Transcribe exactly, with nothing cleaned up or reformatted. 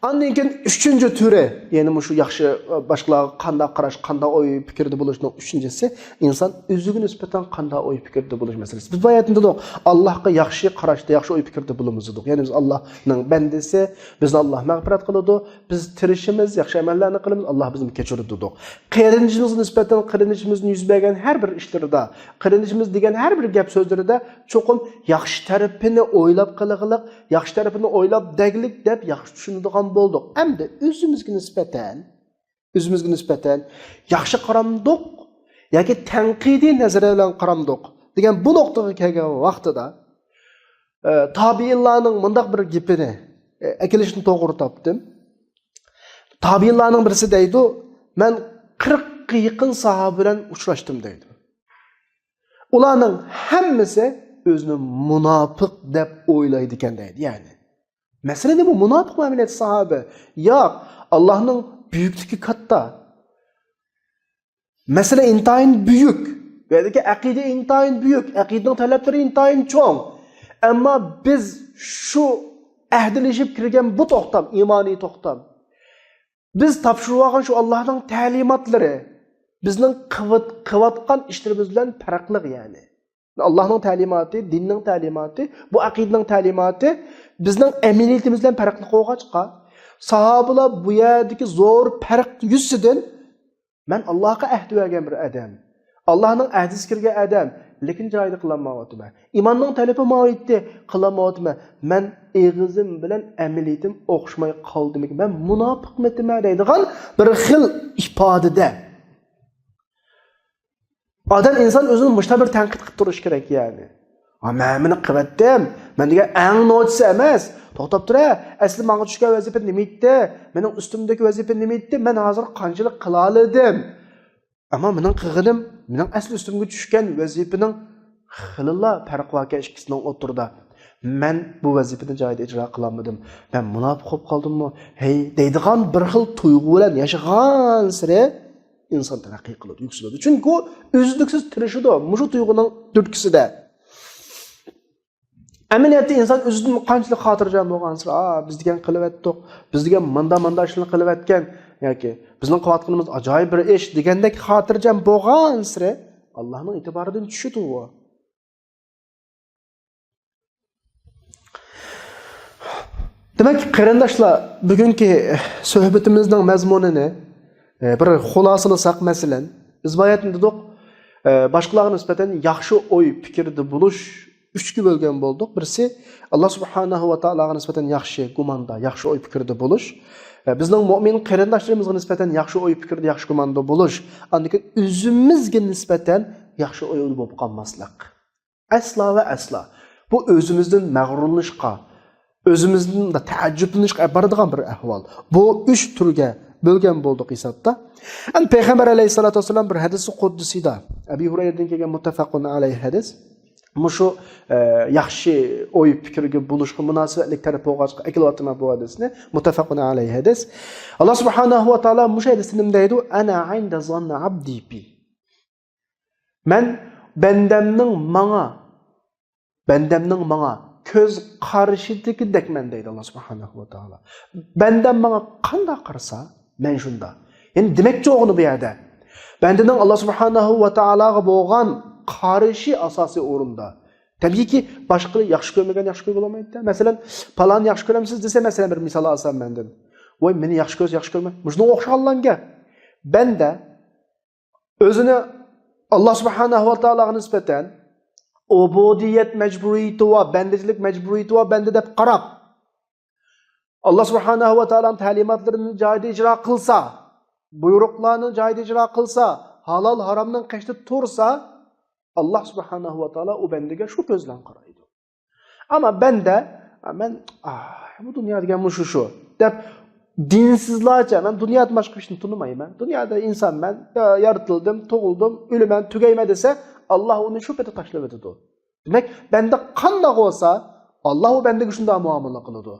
ئاندىن كېيىن ئۈچىنچى تۈرى، يەنى مۇشۇ ياخشى، باشقىلارغا قانداق قاراش، قانداق ئوي پىكىردە بولۇشنىڭ ئۈچىنچىسى، ئىنسان ئۆزىگە نىسبەتەن قانداق ئوي پىكىردە بولۇش مەسىلىسى. بىز بايا دېدۇق، ئاللاھقا ياخشى قاراشتا، ياخشى ئوي پىكىردە بولىمىز دېدۇق. يەنى بىز ئاللاھنىڭ بەندىسى، بىزنى ئاللاھ مەغپىرەت قىلىدۇ، بىز تىرىشىمىز، ياخشى ئەمەللەرنى قىلىمىز، ئاللاھ بىزنى كەچۈرىدۇ دېدۇق. قېرىندىشىمىزغا نىسبەتەن قېرىندىشىمىزنىڭ يۈز بەرگەن ھەر بىر ئىشلىرىدا، قېرىندىشىمىز دېگەن ھەر بىر گەپ سۆزلىرىدە چوقۇم ياخشى تەرىپىنى ئويلاپ قىلغىلىق، ياخشى تەرىپىنى ئويلاپ دەگلىك دەپ ياخشى چۈشىنىدىغان بولدۇق. ئەمدى ئۆزىمىزگە نىسبەتەن، ئۆزىمىزگە نىسبەتەن ياخشى قارامدۇق ياكى تەنقىدىي نەزەر بىلەن قارامدۇق دېگەن بۇ نۇقتىغا كەلگەن ۋاقتىدا، ئە، تابىئىنلارنىڭ مۇنداق بىر گېپىنى، ئە، ئەكېلىشنى توغرا تاپتىم. تابىئىنلارنىڭ بىرسى دەيدۇ، مەن قىرىققا يېقىن ساھابە بىلەن ئۇچراشتىم دەيدۇ. ئۇلارنىڭ ھەممىسى ئۆزىنى مۇناپىق دەپ ئويلايدىكەن دەيدۇ. يەنى، مەسىلىنى بۇ مۇناپىق مۇئامىلىدە ساھابە. ياق، ئاللاھنىڭ بۈيۈكلۈكى كاتتا. مەسىلە ئىنتايىن بۈيۈك. بۇ يەردىكى ئەقىدە ئىنتايىن بۈيۈك. ئەقىدىنىڭ تەلەپلىرى ئىنتايىن چوڭ. ئەمما بىز شۇ ئەھدىلىشىپ كىرگەن بۇ توختام، ئىمانىي توختام، بىز تاپشۇرۇۋالغان شۇ ئاللاھنىڭ تەلىماتلىرى بىزنىڭ قىلىۋات-، قىلىۋاتقان ئىشلىرىمىز بىلەن پەرقلىق، يەنى. ئاللاھنىڭ تەلىماتى، دىننىڭ تەلىماتى، بۇ ئەقىدىنىڭ تەلىماتى بىزنىڭ ئەمەلىيىتىمىز بىلەن پەرقلىق بولغاچقا، ساھابىلار بۇ يەردىكى زور پەرق يۈزىسىدىن، مەن ئاللاھقا ئەھدى بەرگەن بىر ئادەم، ئاللاھنىڭ ئەھدىسىگە كىرگەن ئادەم، لېكىن جايىدا قىلالمايۋاتىمەن. ئىماننىڭ تەلىپى ماۋۇ ئىدى، قىلالمايۋاتىمەن. مەن ئېغىزىم بىلەن ئەمەلىيىتىم ئوخشىماي قالدىمىكىن، مەن مۇناپىقمىتىمەن دەيدىغان بىر خىل ئىپادىدە. ئادەم، ئىنسان ئۆزىنى مۇشۇنداق بىر تەنقىد قىلىپ تۇرۇشى كېرەك، يەنى. ھا، مەن مېنى قىلىۋەتتىم. مەن دېگەن ئەڭ نوچىسى ئەمەس. توختاپ تۇرە. ئەسلى ماڭا چۈشكەن ۋەزىپە نېمە ئىدى؟ مېنىڭ ئۈستۈمدىكى ۋەزىپە نېمە ئىدى؟ مەن ھازىر قانچىلىك قىلالىدىم؟ ئەمما مېنىڭ قىلغىنىم، مېنىڭ ئەسلى ئۈستۈمگە چۈشكەن ۋەزىپىنىڭ خېلىلا پەرقى باركەن ئىككىسىنىڭ ئوتتۇرىدا. مەن بۇ ۋەزىپىنى جايىدا ئىجرا قىلالمىدىم. مەن مۇناپىق بولۇپ قالدىممۇ؟ ھەي، دەيدىغان بىر خىل تۇيغۇ بىلەن ياشىغانسېرى ئىنسان تەرەققىي قىلىدۇ، يۈكسىلىدۇ. چۈنكى ئۇ ئۈزلۈكسىز تىرىشىدۇ مۇشۇ تۇيغۇنىڭ تۈرتكىسىدە. ئەمەلىيەتتە ئىنسان ئۆزىدىن قانچىلىك خاتىرجەم بولغانسېرى، «ئا، بىز دېگەن قىلىۋەتتۇق، بىز دېگەن ماندا-ماندا ئىشلارنى قىلىۋەتكەن» ياكى «بىزنىڭ قىلىۋاتقىنىمىز ئاجايىپ بىر ئىش» دېگەندەك خاتىرجەم بولغانسېرى، ئاللاھنىڭ ئېتىبارىدىن چۈشىدۇ ئۇ. دېمەك، قېرىنداشلار، بۈگۈنكى سۆھبىتىمىزنىڭ مەزمۇنىنى، ئە، بىر خۇلاسىلىساق، مەسىلەن، بىز باياتىن دېدۇق، ئە، باشقىلارغا نىسبەتەن ياخشى ئوي پىكىردە بولۇش ئۈچكە بۆلگەن بولدۇق. بىرسى، ئاللا سۇبھانەھۇ ۋە تائالاغا نىسبەتەن ياخشى گۇماندا، ياخشى ئوي پىكىردە بولۇش. ئە، بىزنىڭ مۆمىن قېرىنداشلىرىمىزغا نىسبەتەن ياخشى ئوي پىكىردە، ياخشى گۇماندا بولۇش. ئاندىن كېيىن ئۆزىمىزگە نىسبەتەن ياخشى ئويدا بولۇپ قالماسلىق. ئەسلا ۋە ئەسلا. بۇ ئۆزىمىزدىن مەغرۇرلىنىشقا، ئۆزىمىزدىن تەئەججۈپلىنىشقا ئەپ بارىدىغان بىر ئەھۋال. بۇ ئۈچ تۈرگە بۆلگەن بولدۇق ھېسابتا. ئەمدى پەيغەمبەر ئەلەيھىسسالاتۇ ۋەسسالام بىر ھەدىسى قۇدسىدا، ئەبى ھۇرەيرىدىن كەلگەن مۇتتەپەقۇن ئەلەيھى ھەدىس. مۇشۇ، ئە، ياخشى ئوي پىكىرگە بولۇشقا مۇناسىۋەتلىك تەرەپ بولغاچقا ئەكېلىۋاتىمەن بۇ ھەدىسنى. مۇتتەپەقۇن ئەلەيھى ھەدىس. ئاللا سۇبھانەھۇ ۋە تائالا مۇشۇ ھەدىستە نېمە دەيدۇ؟ «ئەنە ئىندە زاننى ئابدى بى.» مەن بەندەمنىڭ ماڭا، بەندەمنىڭ ماڭا كۆز قارىشىدىكىدەكمەن دەيدۇ ئاللا سۇبھانەھۇ ۋە تائالا. بەندەم ماڭا قانداق قارىسا، مەن شۇنداق. يەنى دېمەكچى بولغىنى بۇ يەردە، بەندىنىڭ ئاللا سۇبھانەھۇ ۋە تائالاغا بولغان قارىشى ئاساسىي ئورۇندا. تەبىئىيكى، باشقىلار ياخشى كۆرمىگەن ياخشى كۆرگىلى بولمايدۇ. مەسىلەن، پالانى ياخشى كۆرەمسىز دېسە، مەسىلەن، بىر مىسال ئالسام مەندىن. ۋاي، مېنى ياخشى كۆرسە ياخشى كۆرمە. مۇشۇنىڭغا ئوخشىغانلارغا بەندە ئۆزىنى ئاللا سۇبھانەھۇ ۋە تائالاغا نىسبەتەن ئۇبۇدىيەت مەجبۇرىيىتى بار، بەندىچىلىك مەجبۇرىيىتى بار بەندە دەپ قاراپ، ئاللا سۇبھانەھۇ ۋە تائالانىڭ تەلىماتلىرىنى جايىدا ئىجرا قىلسا، بۇيرۇقلارنى جايىدا ئىجرا قىلسا، ھالال ھارامنىڭ قېشىدا تۇرسا، ئاللا سۇبھانەھۇ ۋە تائالا ئۇ بەندىگە شۇ كۆز بىلەن قارايدۇ. ئەمما بەندە، «ئا، مەن، ئا، بۇ دۇنيا دېگەن مۇشۇ شۇ» دەپ، دىنسىزلارچە، «مەن دۇنيادىن باشقا ھېچنى تونۇمايمەن. دۇنيادا ئىنسانمەن، يا-، يارىتىلدىم، تۇغۇلدۇم، ئۆلىمەن، تۈگەيمەن» دېسە، ئاللا ئۇنى شۇ پېتى تاشلىۋېتىدۇ. دېمەك، بەندە قانداق بولسا، ئاللا ئۇ بەندىگە شۇنداق مۇئامىلە قىلىدۇ.